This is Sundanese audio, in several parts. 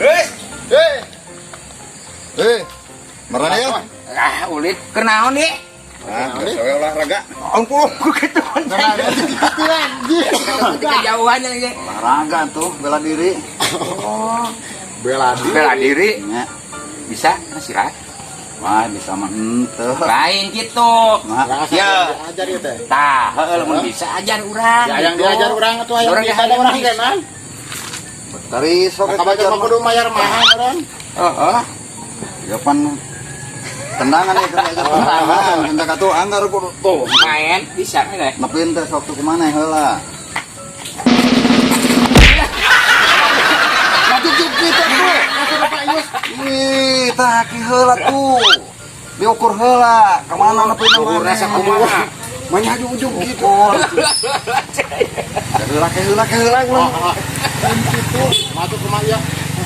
Eh. Eh. Marana ya? Ah, ulit keur naon nih? Ah, geus we olahraga. Ampun, ku kitu. Kejauhan ya. Olahraga tuh, bela diri. Oh, Bela diri. Bela diri Nya. Bisa nasihat. Wah, bisa mah henteu. Lain gitu. Nah, Ya. Ajar ya teh. Tah, heueuh, lamun bisa ajar urang. Ya yang gitu. diajar urang atuh hayang Urang bisa hayang urang bisa. teh man. Tari sok Maka baca mah kudu mayar mahal urang. Heeh. Ya pan tendangan ya, kerja aja tendangan. Hendak atuh anggar kudu tuh. Main bisa kan? Nepin teh waktu kemana heula. Lanjut kita tuh. Wih, tah ki heula tuh. Diukur heula, kemana nepin? Luhurna sakumaha? Manya ujung gitu. Heula ke heula ke heula ulah. Itu masuk ke ya.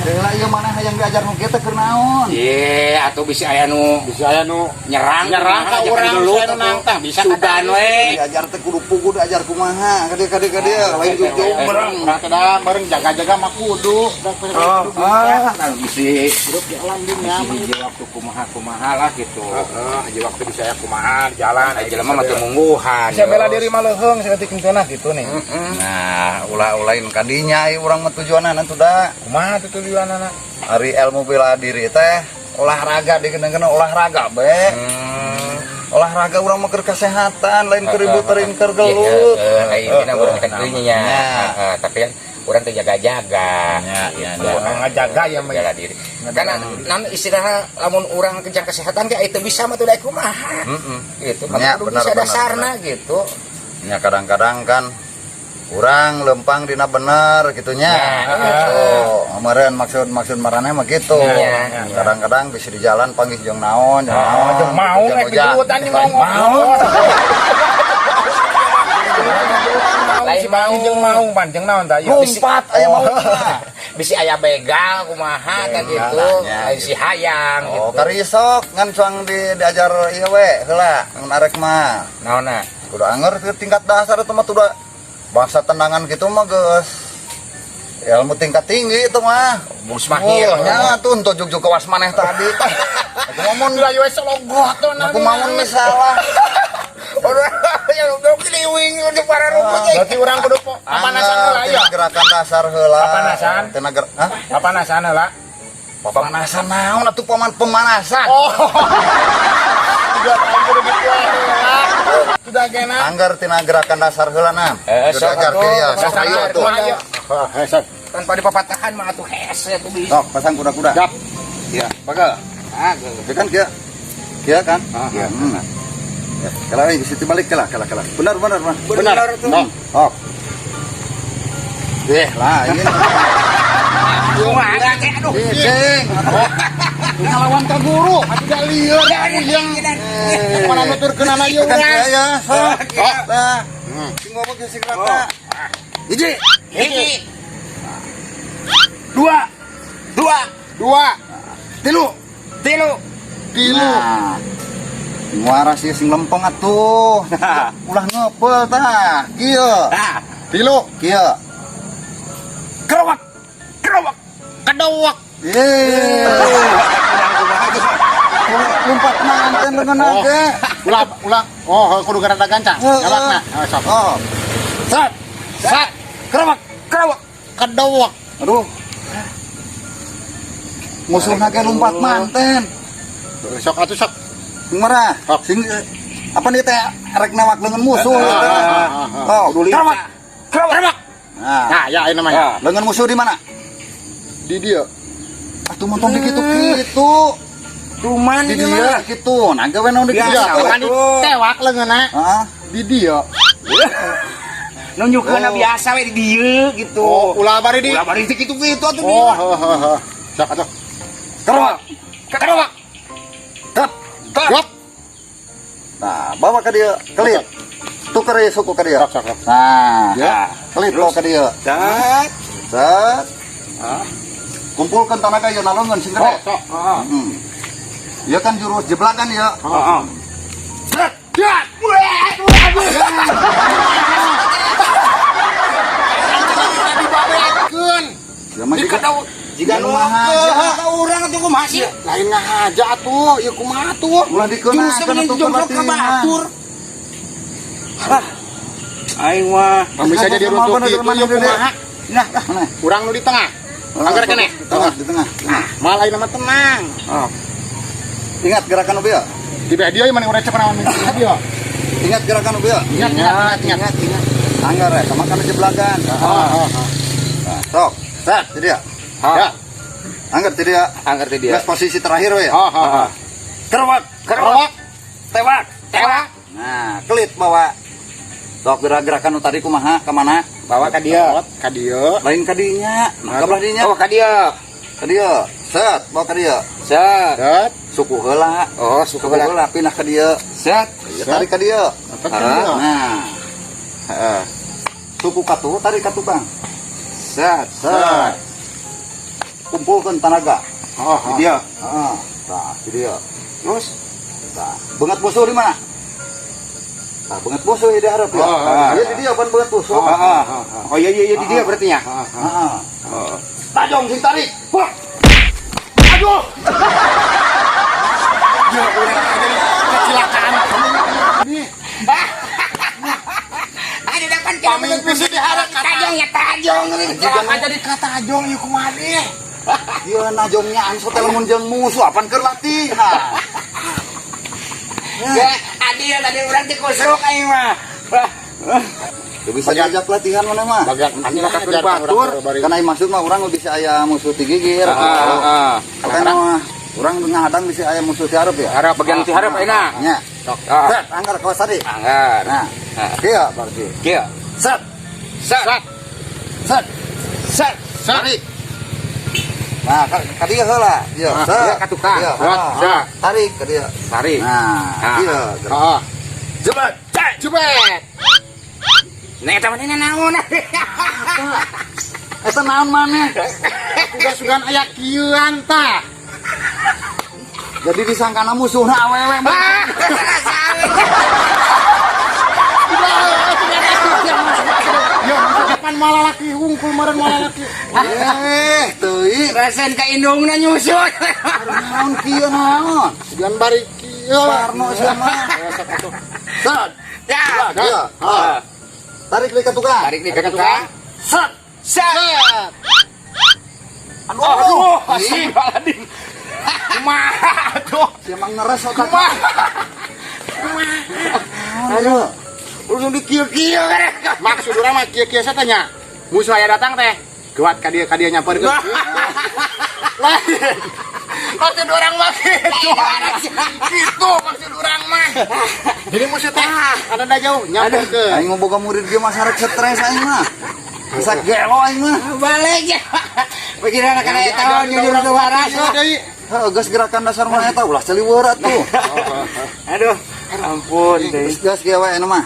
Heula ieu mana hayang diajar nu kieu teh keur naon? Ye, atuh bisa aya nu Bisa aya nu nyerang nyerang ka kumaha, urang, jangan gelut, bisa anu atuh. Nangtang, bisa Sugan we. Diajar teh kudu pugu, diajar kumaha, ka dieu ka dieu ka dieu, lain jujur Bareng urang teh da bareng jaga-jaga mah kudu. Oh, ah, kan bisi Hidup di alam dunia. Bisi hiji waktu kumaha kumaha lah gitu. Heeh, hiji waktu bisa aya kumaha di jalan. Aya jelema mah teu mungguhan. Bisa bela diri mah leuheung saeutik henteu gitu nih. Nah, ulah-ulain kadinya ieu urang mah tujuanna tuh da. Kumaha tuh tujuanana? Ari ilmu bela diri teh olahraga, dikenang olahraga be. Olahraga urang mah keur kesehatan, lain keur ribut, lain keur gelut. Heeh, lain dina urang teh nya. Ya. Heeh, tapi kan urang teh jaga-jaga. Ya, ya, Gitu. ya. Ngajaga ya mah. Bela diri. Karena nan istilahna lamun urang kejar kesehatan ge itu bisa mah tuh da kumaha. Gitu. Kan Ya, kudu benar, bisa benar, dasarna gitu. Ya kadang-kadang kan urang lempang dina bener gitunya. Ya, Gitu. Kemarin maksud maksud marane mah gitu. Ya, ya. Kadang-kadang bisa di jalan panggih jeung naon, jeung naon, Jeung mau jeung rek ojak. digelutan jeung mau. Mau. Lain Si mau jeung mau pan jeung naon tah ieu? Lompat aya mau. Bisi aya begal kumaha kan gitu. Ya, Lain si hayang Oh, gitu. kari sok ngan cuang di diajar ieu we heula ngan arek mah. Naonna? Kudu anger ke tingkat dasar itu mah tuh udah bangsa tendangan gitu mah geus ilmu tingkat tinggi itu mah. Bus mahir. Oh, nya tuh untuk juk-juk kewas maneh tadi. Aku ngomong Lah yo sologoh tuh. Aku mau misalah. Ya udah keliwing di para rumput. Berarti urang kudu papanasan heula ya. Tina gerakan dasar heula. Papanasan? Tina ger Hah? Papanasan heula. Pemanasan naon atuh paman pemanasan? Oh. Sudah tahu kudu gitu heula. Sudah kena. Anggar tina gerakan dasar heula nah. Eh, Sudah sok ajar atuh. kieu ya, sok Dasar ayo atuh. kumaha ieu? Heh, sok. Tanpa dipapatahan mah atuh hese atuh bisa. Sok pasang kuda-kuda. Siap. Iya, bakal. Ah, geus. Ya kan kieu. Kieu kan? Ah, Iya. Ya, kalau ini situ balik kalah kalah kalah. Benar benar benar. Benar. tuh. Sok. Sok. Eh, lah ini. Kumaha teh aduh. Cing. Ngalawan ka guru. Atuh da lieur yang mana nuturkeunana ieu Kan urang. kieu ya, sok. Nah, sing ngomong ke sing rata. Hiji. Hiji. Dua. Dua. Dua, Tilu. Tilu. tilu. Nah. Sing waras ieu sing lempeng atuh. Ulah ngepel tah. Kieu. Nah, Tilu. Kieu. kerowak. Kerowak. Kedowak. Yeay. Lompat manten lengan Oh. ge. Ulah ulah. Oh, kudu garada gancang. Heeh. Jawabna. Oh, sok. Oh. Sat. Sat. Kerowak. Kerowak. Kedowak. Aduh. Musuhna ge lompat manten. Sok atuh sok. Sing marah. Sok. Sing apa nih teh rek newak leungeun musuh ya teh. Oh, Kerewak. Kerewak. Nah, Nah, ya ini namanya. leungeun musuh di mana? Di dia. Atuh montong di kitu-kitu. Cuman Di dia kitu. Nah, gawe naon di kitu. Biasa, Iya, kan ditewak leungeunna Heeh. di dia. Nunjukkeun Oh. biasa we di dieu gitu. Oh, ulah bari di. Ulah bari di kitu-kitu atuh Oh, heuh heuh heuh. Sok atuh. Kerewak. Kerewak. Kep. Gop. Nah, bawa ke dia, kelit. Tuker ya suku ke dia. Sok sok sok. Nah, Ya. kelit bawa ke dia. Set. Set. Kumpulkan tenaga ya nalongan sing gede. Sok sok. Heeh. Ya kan jurus jeblakan ya. Heeh. Set. Ya. Dibabekeun. Ya mah Di jika Jika nu nu ngahaja. ka urang atuh kumaha sih? Lain ngahaja atuh, ieu kumaha atuh? Ulah dikeuna Jurusnya mending jombrok ka batur. Ah. Aing mah. Bisa jadi runtuh kitu ieu kumaha? Nah, Mana? Urang nu di tengah. Anggar keneh. Di tengah, di tengah. Mal ayeuna mah tenang. Oh. Ingat gerakan Ubia. Di belah dia mana urang cek naon di dia. Ingat gerakan Ubia. Ingat ingat ingat ingat. Anggar ya, sama kan jeblakan. Ah, ah, ah. Nah, sok. Set, jadi ya. Ya. Anggar jadi ya. Anggar teh dia. Geus posisi terakhir we ya. Ah, ah, ah. Kerewak, Kerewak. tewak. Tewak. Nah, kelit bawa. Sok gerak-gerakan nu tadi kumaha ka mana? Bawa ka dia. Ka dieu. Lain ka dinya. Nah, ka belah dinya. Oh, ka dia. Ka dieu. Set, bawa ka dieu. Set. Set. Suku heula. Oh, suku Suku heula. heula pindah ka dieu. Set. Ya, tarik ka dieu. Tarik ka dieu. Nah, Heeh. suku katuh tarik ka tukang. Set. Set. Kumpulkan tenaga. Oh, Di dia. Heeh. Tah, di dieu. Terus Tah, beungeut musuh di mana? Tah, beungeut musuh di hareup ya. Oh, oh, Ieu di dieu pan beungeut musuh. Heeh. Oh iya iya iya di dia berarti ya. Heeh. Oh. Tajong sing tarik. Wah, Aduh. Ya urang jadi kecelakaan. Nih, Ada depan pamimpi sih diharap tajong ya tajong. Jangan jadi katajong ieu kumaha deh. Ieu najongnya anso teh lamun jeung musuh apan keur latihan. Ya, adil tadi urang teh kusruk aing mah. Teu bisa diajak latihan mana mah. Bagian Nyelakakeun batur. Karena aing maksud mah urang bisa aya musuh ti gigir. Heeh. Makanya mah urang ngadang bisa aya musuh ti hareup ya. Harap bagian ti hareup ayeuna. Nya. Ah. Set, anggar kawas tadi. Anggar. Nah, kieu berarti. Kieu. Set, Set. set, Set. tarik. Nah, ka dieu heula. Ieu, Ah, set. ieu ka tukang. Ieu, Set, ah, set. Tarik ka dieu. Tarik. Nah, Ah. ieu. Heeh. Jebret. Jebet. Nah, eta mah naon? Eta naon maneh? Udah sugan aya kieuan tah. Jadi disangkana musuhna awewe mah. Ya, masa depan malah laki hungkul meureun malah laki. Eh, teuing. Rasen ka indungna nyusut. Naon kieu naon? Sugan bari kieu. Parno sia mah. Ya, sok atuh. Set. Ya. Ieu. Ah. Tarik deui ka tukang. Tarik deui ka tukang. Set. Set. Set. Aduh. Aduh, astagfirullahaladzim. Kumaha atuh? Sia mah ngeres otak. Aduh. Langsung dikieu-kieu kan. Maksud urang mah kieu-kieu satanya. Musuh aya datang teh. Kuat ka dieu nyamperkeun. Lain. Maksud urang mah gitu. Gitu maksud urang mah. Jadi musuh teh ada da jauh nyamperkeun. Aing mau boga murid ge masyarakat stres aing mah. Bisa gelo aing mah. Balik ya. Pikiran kana eta nyunyur teu waras. Deui. Heuh, geus gerakan dasar mah eta ulah celiweur atuh. Aduh, ampun deui. Geus geus kieu we anu mah.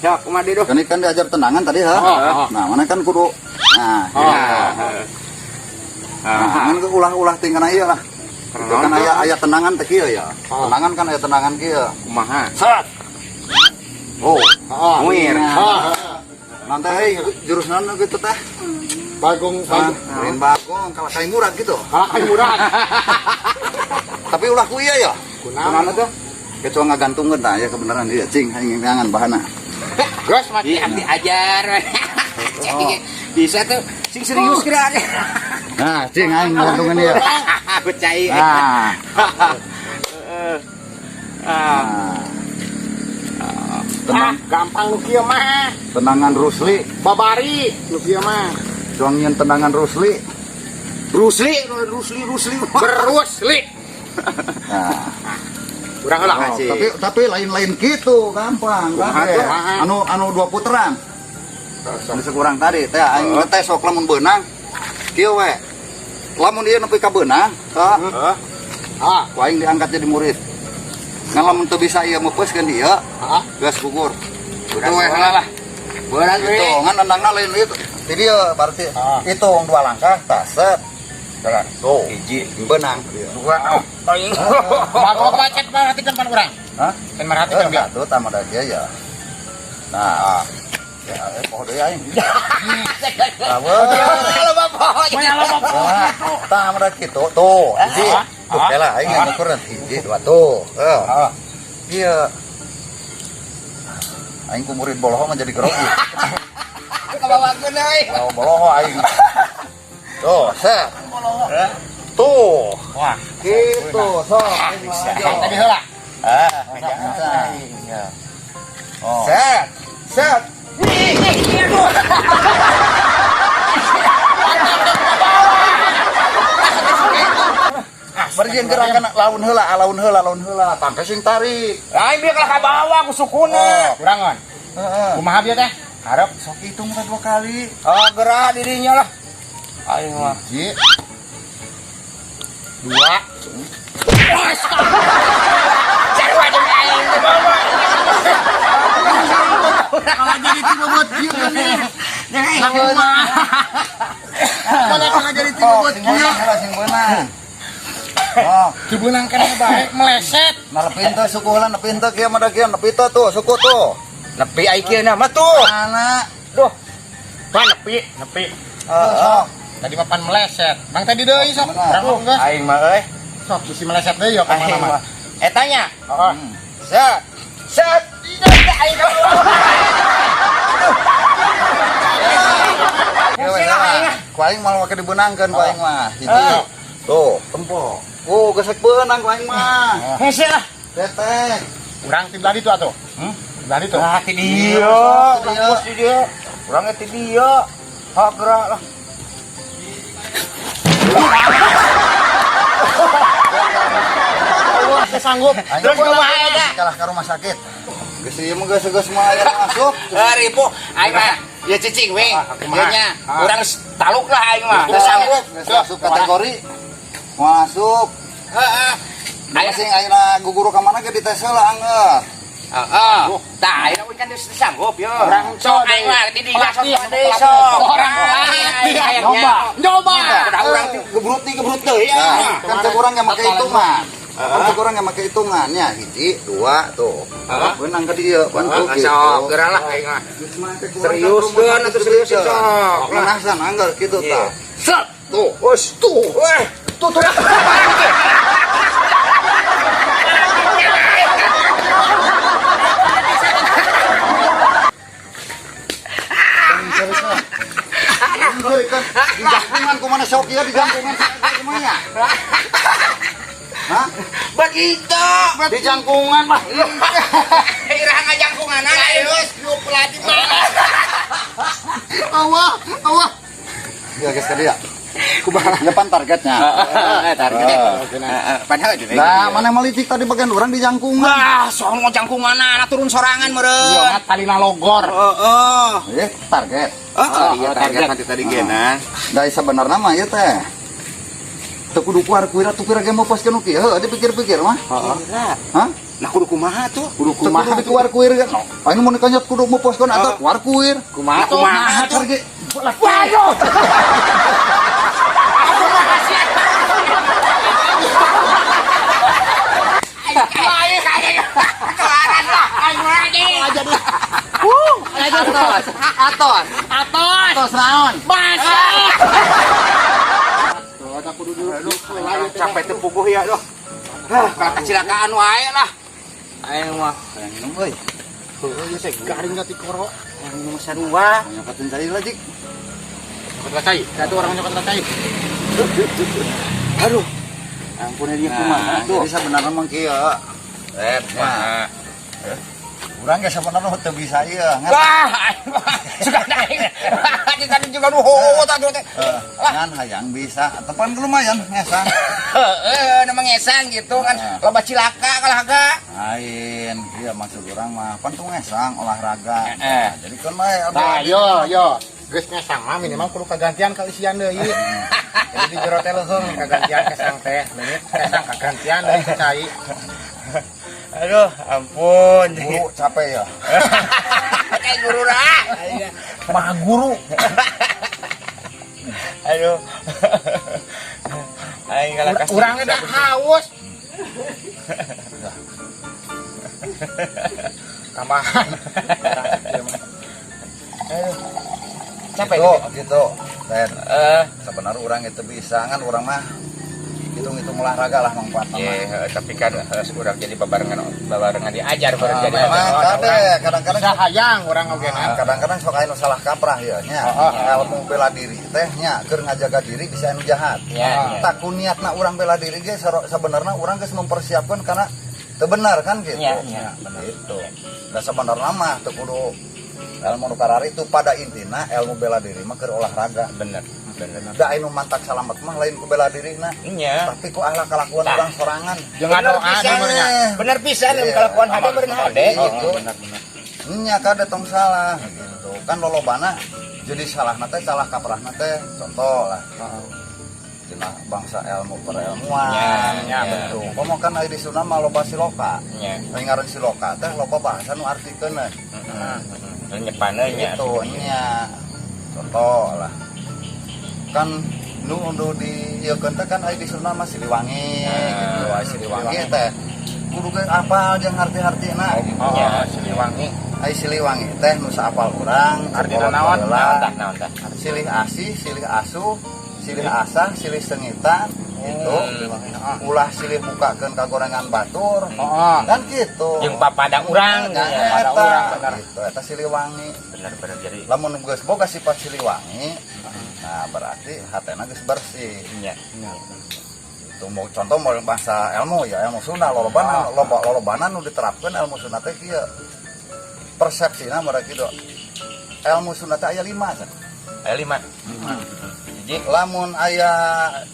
Ya, kumaha deui duh. Kan ini kan diajar tendangan tadi ha. Oh, oh. Nah, mana kan kudu nah, Nah. Nah, kan ulah-ulah ting kana ieu lah. Itu kan aya aya tendangan teh kieu ya. Tendangan kan aya tendangan kieu. Kumaha? Set. Oh, Heeh. Muir. Heeh. Nanti hei jurus naon gitu teh? Bagong Ah, bagong. lain bagong kalau kayak murah gitu. Kalah kayak murah. Tapi ulah ku iya ya. Kunaon Kunaon tuh? Kecuali ngagantungkeun tah ya kebenaran dia cing aing ngangan bahana. Gas mati. Di anti ajar. Bisa tuh sing serius kira. Nah, cing aing ngagantungkeun dia. Percaya. Nah, Ah. Nah. Tenang, Ah, gampang nu kieu mah. Tendangan Rusli, Babari nu kieu mah. cuangin tendangan Rusli. Rusli, Rusli, Rusli. Berusli. Nah, Urang heula. oh, tapi lain-lain gitu, gampang. Kumaha Gampang. tuh? Anu anu dua putaran. Anu sekurang tadi teh aing teh sok lamun beunang. Kieu we. Lamun ieu nepi ka beunang, ka Heeh. Ah, ku aing diangkat jadi murid. Ngan lamun teu bisa ieu meupeuskeun ieu, ah. geus gugur. Itu we heula lah. Berat Itu we. ngan nendangna lain itu. Jadi ieu berarti Ah. hitung dua langkah, tah set. Tuh, Hiji, beunang. dua. Oh, aing. Bago bacet perhatikan pan urang. Hah? Kan merhatikan Eh, biar. satu tambah da kieu ya. Nah, ya, poho deui aing. Tah, Kalau bapak. Wah, tah mah kitu tuh. Hiji. Tuh kela aing ngukur hiji dua tuh. Eh. Iya. Aing ku murid boloho mah jadi grogi. Kabawakeun euy. Oh, boloho aing. Tuh, set. Tuh. Wah, Gitu, sok. tadi heula. Ah, bisa. Oh. Set. Set. Ih, ih, aduh. Berjieun gerakan laun heula, laun heula, laun heula. Tangke sing tarik. Lain bieu kalah ka bawah ku sukuna. Kurangan. Heeh. Kumaha bieu teh? Harap. Sok hitung kan dua kali. Oh, gerak dirinya lah. Aing mah. Hiji, Dua. Sarua jeung aing di bawah. Kalau jadi tiga buat kieu nih. Kalau kalau jadi tiga Oh, buat sing kieu. beunang heula, sing beunang. Oh, Dibeunang kana bae meleset. nah nepi teu suku heula, nepi teu kieu mah da kieu, nepi teu tuh, suku tuh. Nepi ai kieu na mah tuh. Mana? Duh. Pan nepi, nepi. Heeh. Tadi mah pan meleset. Bang tadi deui sok. Benar. Urang mah geus. Aing mah euy. Sok bisi meleset deui ya Aing kemana mah. mah. Etanya. Heeh. Set. Set. Aing ka bawah. Kieu we heula. Ku aing malah make dibeunangkeun ku aing mah. Hiji. Tuh, Tempo. Oh, gesek beunang ku aing mah. Hese lah. Teteh. Urang ti belah ditu atuh. Hmm? Belah ditu. Ah, ti dieu. Ti dieu. Ti dieu. Urang ti dieu. Hak gerak lah. Teu sanggup. Aing Terus mah kumaha eta? Kalah ke rumah sakit. Geus ieu mah geus geus mah aya masuk. Ah, ribu. Aing mah ya cicing we. Ah, kumaha? Ieu nya Ah. urang geus taluk lah aing mah. Teu sanggup. Geus masuk kategori. Masuk. Heeh. Aing sing ayeuna guguru ka mana ge dites heula angeur. Heeh. Tah, ayeuna we kan geus teu sanggup yo. Urang sok aing mah di dieu sok Pelatih, deui sok. Orang pelatih Nyoba. Nyoba. Udah urang teh gebrut nih gebrut teuy ya. Nah, kan cek urang yang make hitungan. Kan cek urang yang make hitungannya hiji, dua tuh. Heeh. Beunang ka dieu, bantu gitu. Sok geura lah aing mah. Geus mah cek urang Serius ka rumah kan, sakit atuh serius, gitu. sok. Menasan anggar gitu Iya. tah. Set tuh. Wes tuh. Weh, tuh tuh. Kan di jangkungan kumana sok ieu di jangkungan kumanya? Hah? Begitu. Di jangkungan mah. Iraha ngajangkungan aing. Geus pelatih mah. Allah, Allah. Ya geus ka dieu. Kumaha? Ya pan targetnya. Targetnya. Ah. Padahal juga. Nah, mana melicik tadi bagian orang di jangkungan. Wah, soal ngojangkungan anak turun sorangan meureun. Iya, talina logor. Heeh. Eh, target. Oh, iya target nanti tadi gena. Da sebenarnya mah ieu teh. Teu kudu kuar kuir atuh kuir ge mau paskeun nu kieu, heuh dipikir-pikir mah. Heeh. Hah? Nah kudu kumaha tuh? Kudu kumaha kudu dikuar kuir kan. Aing mun dikanyat kudu mau poskeun atuh kuar kuir. Kumaha kumaha Nah, tuh? target. Waduh. Aku mah kasihan. Keluaran lah, aing lagi. Atos, atos, Atos. Tos naon? Masuk. Capek teu puguh ya doh. Hah, kalau kecelakaan wae lah. Aing mah. Hayang minum euy. Heueuh ieu teh Garing gak tikoro. yang minum sarua. Nyokotin cai lah jik. Nyokot cai. Satu orang nyokot cai. Aduh. Ampun dia kumaha Nah, tuh. jadi sebenarnya mah kieu. Eh, mah. Urang ge sebenarnya teu bisa ieu ngan. Wah, aing mah suka aing. Kita juga nu hoo tah teh. Ngan hayang bisa. Tepan lumayan ngesang. Heeh, nama ngesang gitu kan. Loba cilaka kalah ga. Lain, iya maksud urang mah pan tuh ngesang olahraga. Heeh. Jadi kan mah Nah, yo yo. Geus ngesang mah minimal kudu kagantian ka isian deui. Jadi di jero teh leuheung kagantian kesang teh. Leungit kesang kagantian deui ku cai. Aduh, ampun. Guru capek ya. Kayak guru lah. Mah guru. Aduh. Aing kalah kasih. Urang ge da haus. Tambahan. Aduh. Capek gitu, gitu. Dan Eh, sebenarnya urang itu bisa kan urang mah hitung-hitung olahraga lah manfaatna mah. ya, tapi kan urang jadi babarengan babarengan diajar bareng Nah, jadi memang babarengan. kade kadang-kadang Bisa hayang urang oge Nah, kadang-kadang sok aya nu salah kaprah ya nya. Ilmu bela diri teh nya keur ngajaga diri bisa anu jahat. Ya, ya. Tak ku niatna urang bela diri ge sebenarnya urang geus mempersiapkan karena teu benar kan gitu. Ya, ya, Gitu. Da sebenarnya mah teu kudu ilmu nu karari itu pada intina ilmu bela diri mah keur olahraga. Bener, bener. Da anu mantak salamet mah lain ku bela dirina, Nya. tapi ku akhlak kalakuan Tah. urang sorangan. Jangan Bener doa pisan. nomornya. Bener pisan Iya. kalakuan hade beureun hade gitu. Bener bener. Nya kade tong salah gitu. Kan lolobana jadi salah teh salah kaprahna teh contoh lah gitu. Cenah bangsa ilmu perilmuan Ya, ya, betul. Komo kan aya di Sunda mah loba siloka. Nya. Lain ngaran siloka teh loba bahasa nu artikeun. Heeh. Nyepana nya. Gitu nya. Contoh lah. Kan nu nu di ieu teh kan aya di Sunda mah Siliwangi gitu. Aya Siliwangi teh kudu ge apal jeung arti-artina gitu. Oh, Ya. Siliwangi. Ai Siliwangi teh nu saapal urang Artina kolot naon? baheula. Naon tah, naon tah. Silih asih, silih asuh, silih asah, silih sengitan gitu. Ulah silih bukakeun ka gorengan batur. Oh, Kan gitu. Jeung papada urang Nah, ya. pada eta, urang, bener. gitu. Eta Siliwangi. Bener-bener jadi Lamun geus boga sifat Siliwangi, nah berarti hatena geus bersih. nya. Itu mau contoh mau bahasa ilmu ya, ilmu Sunda lolobana loba lolobana nu diterapkeun ilmu Sunda teh kieu. Persepsina mereka gitu. Ilmu Sunda teh aya 5 cenah. Aya 5. Hiji. Lamun aya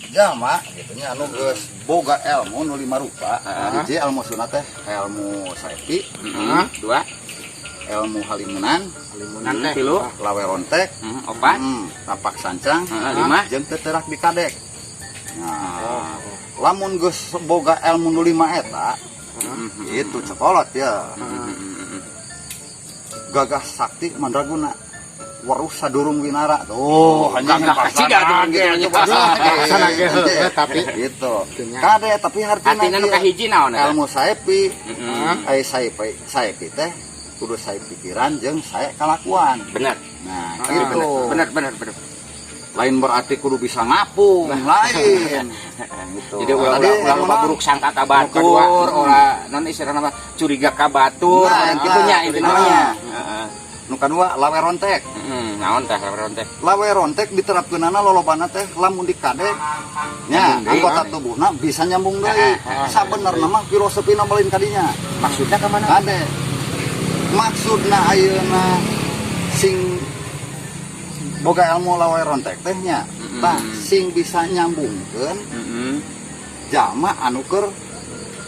jalma gitu nya anu geus boga ilmu nu 5 rupa. Hiji ilmu Sunda teh ilmu saepi, Heeh. Dua. Ilmu halimunan, Halimunan teh. Tilu. Lawe rontek, Heeh, opat. Tapak sancang, Heeh, 5. jeung teterak dikadek. Nah, lamun geus boga ilmu nu 5 eta, itu cekolot ya. Gagah sakti mandraguna. Weruh sadurung winara. Tuh, hanya Gagah kacida tuh gitu. Bahasana ge heueuh, tapi gitu. Nya. Kade tapi hartina Artina nu kieu. kahiji naon eta? Ilmu saepi, Heeh. ai saepi, saepi teh kudu sae pikiran jeung sae kalakuan. Bener. Nah, gitu. Bener bener bener. Lain berarti kudu bisa ngapung, lain. Gitu. Jadi ulah Tadi ulah ulah ilmu loba naon? buruk sangka ka batur, ulah non istilahna mah curiga ka batur, Nah, kitu nya intina mah nya. Heeh. Nu kadua lawe rontek. Heeh, naon tah lawe rontek? Lawe rontek diterapkeunana lolobana teh lamun dikadek nya Nyambung deui. Anggota tubuhna bisa nyambung deui. Sabenerna mah filosofina lain kadinya. Maksudnya ka mana? Kade. Maksudna ayeuna sing boga ilmu lawe rontek teh nya tah sing bisa nyambungkeun jalma anu keur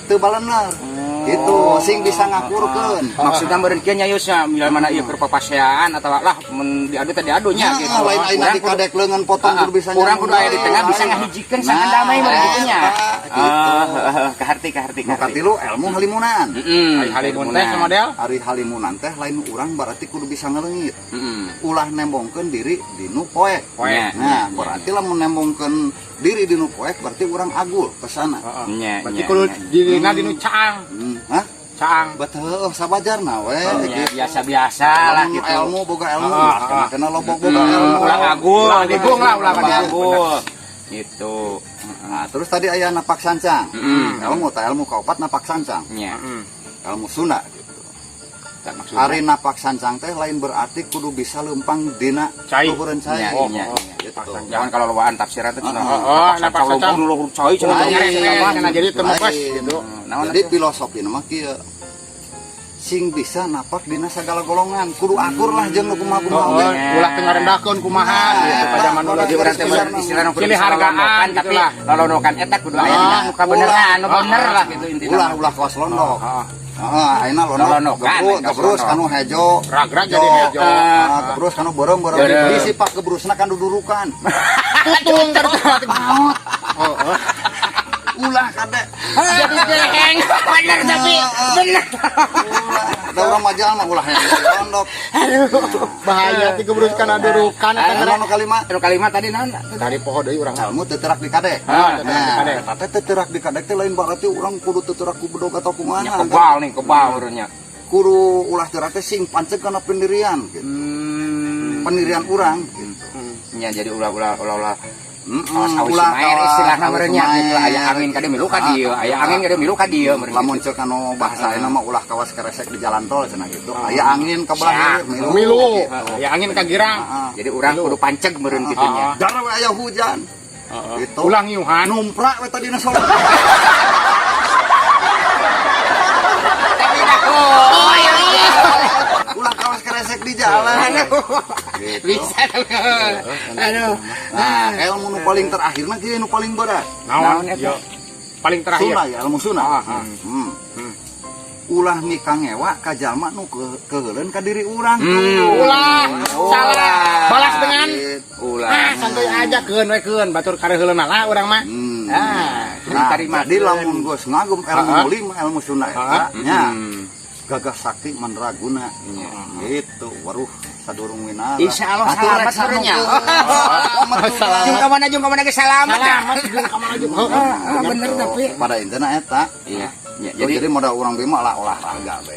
teu balener. Gitu, sing bisa ngakurkeun. Maksudnya meureun kieu nya Yus nya, bila mana ieu keur papasean atawa lah mun diadu teh diadunya Nah, gitu. lain ayeuna Urang kudu- dikadek leungeun potong kudu bisa urang kudu aya di tengah bisa Lain. ngahijikeun sangan damai meureun kitu nya. Eta, gitu. Ah, kaharti kaharti Nu kaharti. katilu ilmu halimunan. Heeh. Ari halimun teh model. Ari halimunan teh lain urang berarti kudu bisa ngeleungit. Heeh. Ulah nembongkeun diri dinu poek. Poek. Nah, berarti lamun nembongkeun diri dinu poek berarti urang agul ke sana. Nya, Berarti nya, kudu nya. dirina dinu caang. Hah? Caang. Betul, sabajarna we Nya, gitu. biasa-biasa lah Lamun gitu. ilmu boga ilmu, kena loba boga ilmu. Ulah agul, Ulah digung lah, ulah ulah agul. agul. Gitu. Nah, terus tadi aya napak sancang. Ilmu teh ilmu kaopat napak sancang. Nya. Ilmu Sunda gitu. Tak maksudna. Ari napak sancang teh lain berarti kudu bisa leumpang dina Cai. luhureun cai. Nya, Oh, nya, oh. nya. Gitu. Jangan kalau lowaan tafsiran teh cenah. Oh, napak sancang. Luhur luhur cai cenah. Lain. Lain, cenah jadi teu mukes Lain. gitu. Naon Jadi atuh? filosofi mah kieu. Sing bisa napak dina sagala golongan, kudu akur lah jeung nu kumaha-kumaha Oh, oge. ulah teu ngarendahkeun kumaha gitu Nah, ka zaman eta, dulu. Jadi urang teh istilahna kudu Silih bisa hargaan lolondokan, gitu tapi lah. lolondokan eta kudu aya dina nu kabeneran, nu bener lah gitu intina. Ulah ulah kawas londok. Heeh. Heeh, ayeuna londok Lolondokan, gebrus, kawas gebrus londok. kanu hejo. Ragrag jadi hejo. Ah, gebrus kanu beureum-beureum. Beureum. Bisi pak gebrusna kan dudurukan. Tutung terus. Oh, oh. Ulah kade. Jadi geheng. Bener tapi bener. Ulah. Da urang mah mah ulah yang londok. Bahaya ti gebrus kana durukan eta Anu nu kalima. Anu kalimat tadi naon? Tadi poho deui urang. Ilmu teu terak di kadek. Ah, teu terak di kadek. Nah, eta teh teu terak di kadek teh lain berarti urang kudu teu terak ku bedog atau kumaha. Nya kebal nih, kebal urangnya. Kudu ulah terak teh sing panceg kana pendirian gitu. Pendirian urang gitu. Nya jadi ulah-ulah ulah-ulah Heeh, awas awis sumaer istilahna kawas meureun nya gitu sumaer. Aya angin ka dieu milu ka dieu, aya angin ka dieu milu ka dieu meureun. Lamun ceuk anu bahasa ayeuna mah ulah kawas keresek di jalan tol cenah gitu. Aya angin ka belah Siap. hilir, milu. Milu. Gitu. Ya angin ka girang. Heeh. Jadi urang kudu panceg meureun kitu nya. Dara we aya hujan. Gitu. Ulah ngiuhan. Numprak we tadina sholat. Tapi dah oh ya. Ulah kawas keresek di jalan. Gitu. Bisa. Aduh. Nah, ilmu nu paling terakhir mah kieu nu paling berat. Naon Naon eta? Yo. Paling terakhir. Sunnah ya, ilmu sunnah. Ah, ah. Ulah mikangewa ka jalma nu keuheuleun ka diri urang. Ulah salah. Balas dengan Gitu. Ulah. ah santuy aja keun we keun batur kareuheuleun lah urang mah. Ah. Nah, Tarima. jadi lamun geus ngagum ilmu Ah. nu lima, ilmu sunnah eta Ah. nya Hmm. gagah sakti mandraguna. Gitu, waruh sadurung winara. Insya Allah Atuh salamet rek meureun nya. Selamat. Jeung ka mana jeung ka mana ge salamet. Salamet jeung ka mana jeung. Heeh. Ah, bener tapi. Pada intina eta. Iya. Ya, Jadi, jadi modal urang bima lah olahraga be.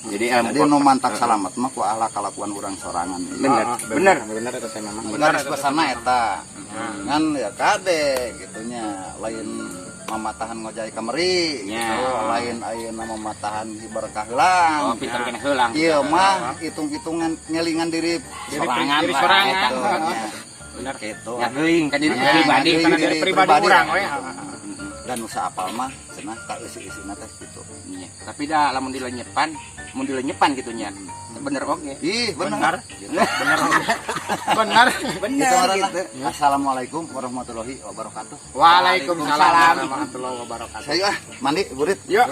Jadi ilmu Jadi nu mantak salamet mah ku ala kalakuan urang sorangan. Bener. Ah, Bener. Bener eta teh memang. Garis besarna eta. Ngan ya kade gitunya lain mamatahan ngojay kameri Ya. gitu. Lain ayeuna mamatahan hiber kaheulang. Oh, pinter kena heulang. Ieu mah hitung-hitungan ngelingan diri Sorangan diri lah, sorangan. eta. gitu. Nya. Bener. Gitu. Ya geuing ka diri Ya, pribadi. ngageuing Karena diri pribadi urang we. gitu. Dan usaha apal mah cenah tak eusi-eusina teh gitu. Iya. Tapi dah lamun dilenyepan, mun dilenyepan gitu nya. Bener oge. Ih, bener. Gitu. Bener. Bener. Bener Gitu, gitu. gitu. Assalamualaikum warahmatullahi wabarakatuh. Waalaikumsalam warahmatullahi wabarakatuh. Saya ah mandi burit. Yuk.